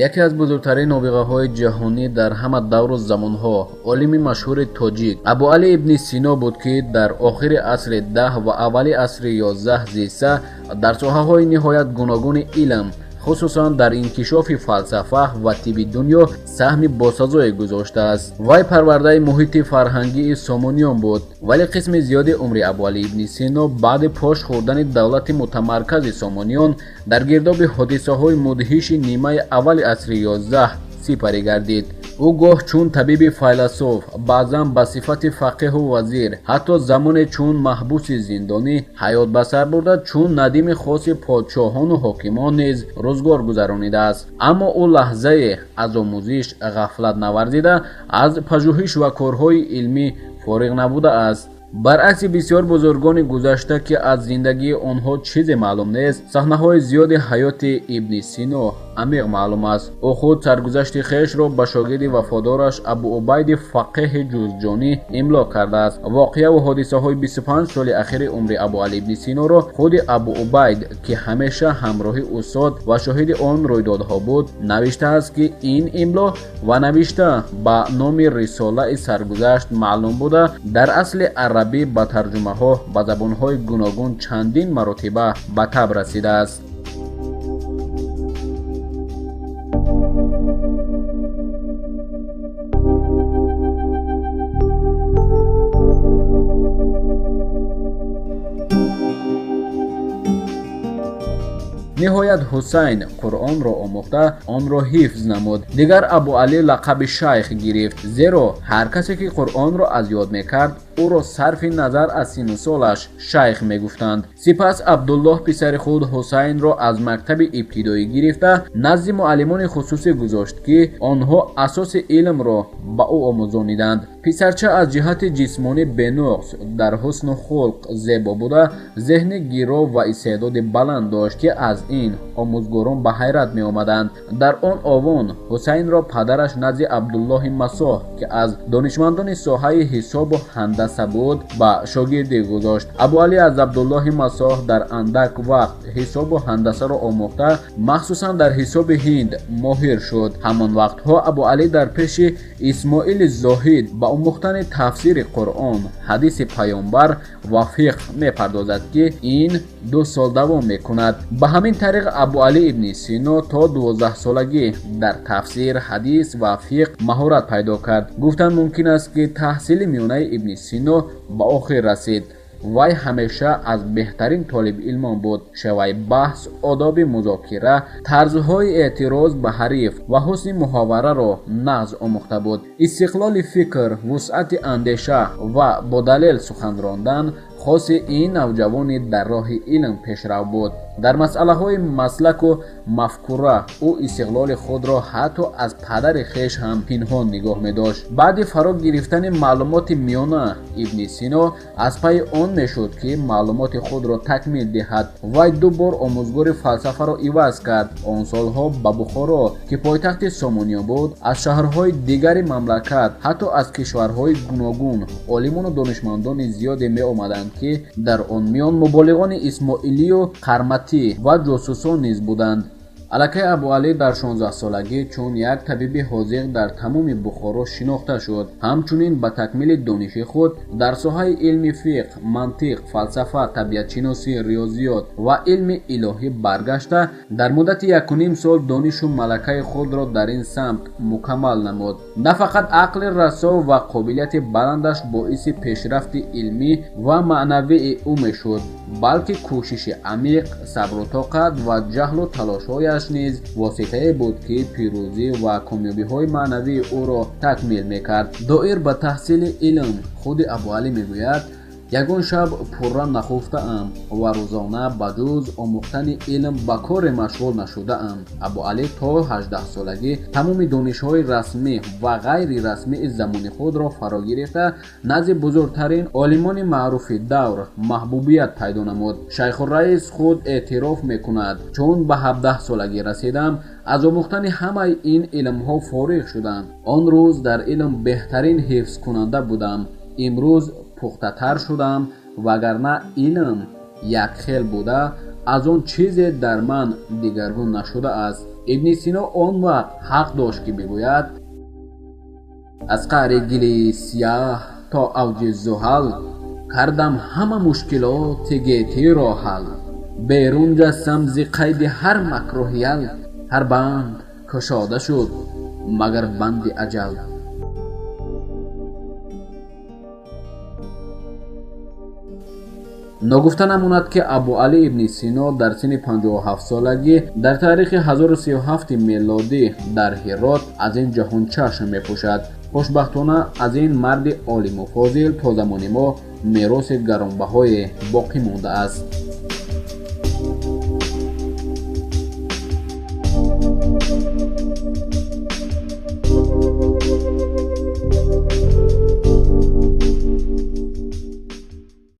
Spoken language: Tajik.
Яке аз бузургтарин нобиғаҳои ҷаҳонӣ дар ҳама давру замонҳо олими машҳури тоҷик Абуалӣ ибни Сино буд, ки дар охири асри 10 ва аввали асри 11 зиста дар соҳаҳои ниҳоят гуногуни илм, хусусан дар инкишофи фалсафа ва тибби дунё саҳми босазое гузоштааст. Вай парвардаи муҳити фарҳангии Сомониён буд, вале қисми зиёди умри Абуалӣ ибни Сино баъди пош хӯрдани давлати мутамаркази Сомониён дар гирдоби ҳодисаҳои мудҳиши нимаи аввали асри 11 сипарӣ гардид. Ӯ гоҳ чун табиби файласуф, баъзан ба сифати фақеҳу вазир, ҳатто замоне чун маҳбуси зиндонӣ ҳаёт ба сар бурда, чун надими хоси подшоҳону ҳокимон низ рӯзгор гузаронидааст. Аммо ӯ лаҳзае аз омӯзиш ғафлат наварзида, аз пажӯҳиш ва корҳои илмӣ фориғ набудааст. Баръакси бисёр бузургони гузашта, ки аз зиндагии онҳо чизе маълум нест, саҳнаҳои зиёди ҳаёти Ибни Сино амиқ маълум аст. Ӯ худ саргузашти хешро ба шогирди вафодораш Абуубайди фақеҳи ҷузҷонӣ имло кардааст. Воқеаву ҳодисаҳои 25 соли ахири умри Абуалӣ ибни Синоро худи Абуубайд, ки ҳамеша ҳамроҳи устод ва шоҳиди он рӯйдодҳо буд, навиштааст, ки ин имло ва навишта ба номи рисолаи саргузашт маълум буда, дар асли арабӣ ба тарҷумаҳо ба забонҳои гуногун чандин маротиба ба таб расидааст. Ниҳоят Ҳусайн Қуръонро омӯхта, онро ҳифз намуд. Дигар Абуалӣ лақаби шайх гирифт, зеро ҳар касе ки Қуръонро аз ёд мекард, ӯро сарфи назар аз синну солаш шайх мегуфтанд. Сипас Абдуллоҳ писари худ Ҳусайнро аз мактаби ибтидоӣ гирифта назди муаллимони хусусӣ гузошт, ки онҳо асоси илмро ба ӯ омӯзониданд. Писарча аз ҷиҳати ҷисмонӣ бенуқс, дар ҳусну хулқ зебо буда, зеҳни гиро ва истеъдоди баланд дошт, ки аз ин омӯзгорон ба ҳайрат меомаданд. Дар он овон Ҳусайнро падараш назди Абдуллоҳи Масоҳ, ки аз донишмандони соҳаи ҳисобу ҳандаса буд, ба шогирдӣ гузошт. Абуалӣ аз Абдуллоҳи Масоҳ дар андак вақт ҳисобу ҳандасаро омӯхта, махсусан дар ҳисоби ҳинд моҳир шуд. Ҳамон вақтҳо Абуалӣ дар пеши Исмоили Зоҳид ба омӯхтани тафсири Қуръон, ҳадиси паёмбар ва фиқҳ мепардозад, ки ин 2 сол давом мекунад. Ба ҳамин тариқ Абуалӣ ибни Сино то 12-солагӣ дар тафсир, ҳадис ва фиқҳ маҳорат пайдо кард. Гуфтан мумкин аст, ки таҳсили миёнаи Ибни Сино ба охир расид. Вай ҳамеша аз беҳтарин толибилмон буд. Шеваи баҳс, одоби музокира, тарзҳои эътироз ба ҳариф ва ҳусни муҳовараро нағз омӯхта буд. Истиқлоли фикр, вусъати андеша ва бо далел сухан рондан хоси ин навҷавони дар роҳи илм пешрав буд. Дар масъалаҳои маслаку мафкура ӯ истиқлоли худро ҳатто аз падари хеш ҳам пинҳон нигоҳ медошт. Баъди фаро гирифтани маълумоти миёна Ибни Сино аз пайи он мешуд, ки маълумоти худро такмил диҳад. Вай 2 бор омӯзгори фалсафаро иваз кард. Он солҳо ба Бухоро, ки пойтахти Сомониён буд, аз шаҳрҳои дигари мамлакат, ҳатто аз кишварҳои гуногун олимону донишмандони зиёде меомаданд, ки дар он миён муболиғони исмоилию қарматӣ ва ҷосусон низ буданд. Аллакай Абуалӣ дар 16-солагӣ чун як табиби ҳозиқ дар тамоми Бухоро шинохта шуд. Ҳамчунин ба такмили дониши худ дар соҳаи илми фиқҳ, мантиқ, фалсафа, табиатшиносӣ, риёзиёт ва илми илоҳӣ баргашта, дар муддати 1,5 сол донишу малакаи худро дар ин самт мукаммал намуд. На фақат ақли расо ва қобилияти баландаш боиси пешрафти илмӣ ва маънавии ӯ мешуд, балки кӯшиши амиқ, сабру тоқат ва ҷаҳлу талошҳояш низ воситае буд, ки пирӯзӣ ва комёбиҳои маънавии ӯро такмил мекард. Доир ба таҳсили илм худи Абуалӣ мегӯяд: ягон шаб пурра нахуфтаам ва рӯзона ба ҷуз омӯхтани илм ба коре машғул нашудаам. Абуалӣ то 18-солагӣ тамоми донишҳои расмӣ ва ғайрирасмии замони худро фаро гирифта, назди бузургтарин олимони маъруфи давр маҳбубият пайдо намуд. Шайхурраис худ эътироф мекунад: чун ба 17-солагӣ расидам, аз омӯхтани ҳамаи ин илмҳо фориғ шудам. Он рӯз дар илм беҳтарин ҳифзкунанда будам. Имрӯз пухтатар шудам, вагарна илм якхел буда, аз он чизе дар ман дигаргун нашудааст. Ибни Сино он вақт ҳақ дошт, ки бигӯяд: аз қаъри гили сияҳ то авҷи зуҳал, кардам ҳама мушкилоти гетиро ҳал. Берун ҷастам зи қайди ҳар макрӯҳиял, ҳар банд кушода шуд магар банди аҷал. Ногуфта намонад, ки Абуалӣ ибни Сино дар синни 57 солагӣ дар таърихи 1037 мелодӣ дар Ҳирот аз ин ҷаҳон чашм мепӯшад. Хушбахтона, аз ин марди олиму фозил то замони мо мероси гаронбаҳое боқӣ мондааст.